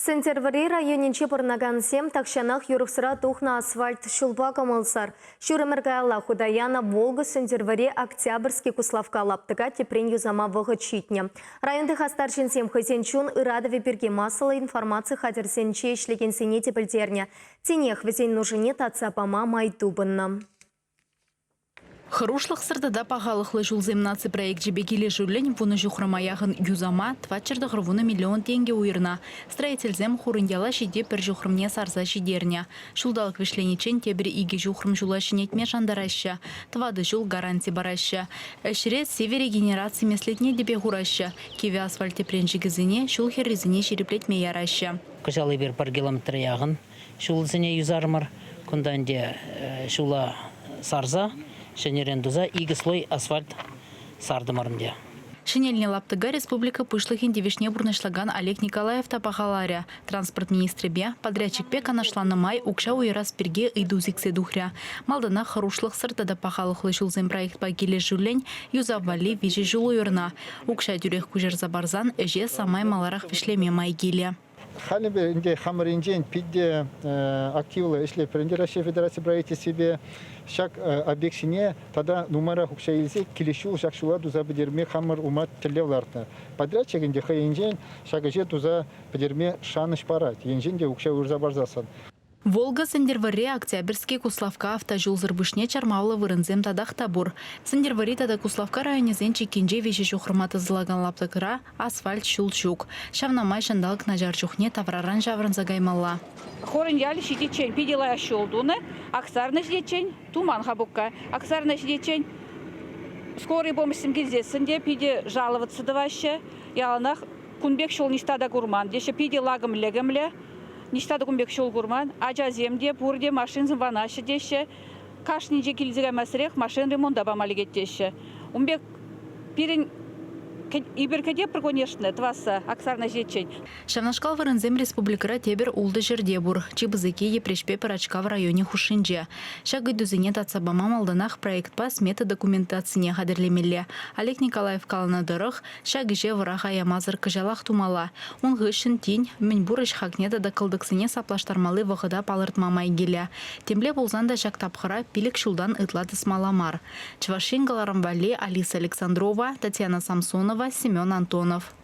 Сӗнтӗрвӑрри районӗнче пурӑнакансем тахҫанах юрӑхсӑра тухнӑ асфальт ҫулпа кӑмӑлсӑр. Ҫур ӗмӗр каялла хута янӑ Волга-Сӗнтӗрвӑрри Октябрьски Куславкка лаптӑка тӗпрен юсама вӑхӑт ҫитнӗ. Районти хастар ҫынсем хӑйсен чун ыратӑвӗ пирки массӑллӑ информаци хатӗрсенче ӗҫлекенсене те пӗлтернӗ. Тинех вӗсен нушине татса пама май тупӑннӑ. Хӑрушлӑхсӑр тата пахалӑхлӑ ҫулсем наци проекчӗпе килӗшӳллӗн вунӑ ҫухрӑма яхӑн юсама 490 миллион тенкӗ уйӑрнӑ. Строительсем Хурӑньяла ҫити пӗр ҫухрӑмне сарса ҫитернӗ. Ҫулталӑк вӗҫлениччен тепӗр икӗ ҫухрӑм ҫула ҫӗнетме шантараҫҫӗ, тӑватӑ ҫул гаранти параҫҫӗ. Ӗҫре сивӗ регенераци меслетне тӗпе хураҫҫӗ, кивӗ асфальт тӗпренчӗкӗсене ҫул хӗррисене ҫирӗплетме яраҫҫӗ. Кӑҫал эпир пӗр километра яхӑн ҫулсене юсарӑмӑр. Кунта ӗнтӗ ҫула сарса, ҫӗнӗрен туса икӗ слой асфальт сартӑмӑр ӗнтӗ. Ҫӗнелнӗ лаптӑка республика Пуҫлӑхӗн тивӗҫне пурнӑҫлакан Олег Николаев та пахаларӗ. Транспорт министрӗпе, подрядчикпе канашланӑ май укҫа уйӑрас пирки ыйту сиксе тухрӗ. Малтанах хӑрушлӑхсӑр тата пахалӑхлӑ ҫулсем проектпа килӗшӳллӗн юсав валли виҫӗ ҫул уйӑрнӑ. Укҫа тӳрех куҫарса парсан ӗҫе самай маларах вӗҫлеме май килӗ. Халӗ ӗнтӗ хамӑр енчен питӗ активлӑ ӗҫлетпӗр ӗнтӗ Раҫҫей Федераци правительствипе. Ҫак объект ҫине тата нумайрах укҫа илсе килес ҫул ҫак ҫула туса пӗтерме хамӑр ума тӗллев лартнӑ. Подрядчик ӗнтӗ хӑй енчен ҫак ӗҫе туса пӗтерме шанӑҫ парать, енчен те укҫа уйӑрса парсассӑн. Волга Сӗнтӗрвӑрри Октябрьски Куславкка автоҫулсӑр пуҫне чӑрмавлӑ вырӑнсем татах та пур. Сӗнтӗрвӑрри тата Куславкка районӗсен чиккинче виҫӗ ҫухрӑма тӑсӑлакан лаптӑкра асфальт ҫул ҫук. Ҫавна май ҫанталӑк начар чухне тавраран ҫаврӑнса каймалла. Хорӑн ялӗ ҫитиччен питӗ лайӑх ҫул тунӑ. Аксарнӑ ҫитиччен туман-ха пукка. Аксарнӑ ҫитиччен скорый помощьсем килсессӗн те питӗ жаловаться тӑваҫҫӗ. Яланах кун пек ҫул ниҫта та курман теҫҫӗ. Питӗ лакӑм-лӗкӗмлӗ. Ниҫта та кун пек ҫул курман. Ачасем те пурте машинсем ванаҫҫӗ теҫҫӗ. Кашнинче килсе каймасӑрех машин ремонта пама лекет теҫҫӗ. Ун пек пирӗн эпир кӗтепӗр, конечно, тӑвасса Оксана ҫитиччен. Ҫавнашкал вырӑнсем республикӑра тепӗр ултӑ ҫӗрте пур. Чи пысӑкки Йӗпреҫпе Пӑрачкав районӗ хушшинче. Ҫак ыйтусене татса пама малтанах проектпа смета документацине хатӗрлемелле. Олег Николаев каланӑ тӑрӑх, Ҫак ӗҫе вӑраха ямасӑр кӑҫалах тумалла. Ун хыҫҫӑн тин мӗнпур ӗҫ хакне тата кӑлтӑксене саплаштармалли вӑхӑта палӑртма май килӗ. Темле пулсан та ҫак тапхӑра пилӗк ҫултан ытла тӑсмалла мар. Чӑваш Ен кӑларӑм валли Алиса Александрова, Татьяна Самсонова, Семен Антонов.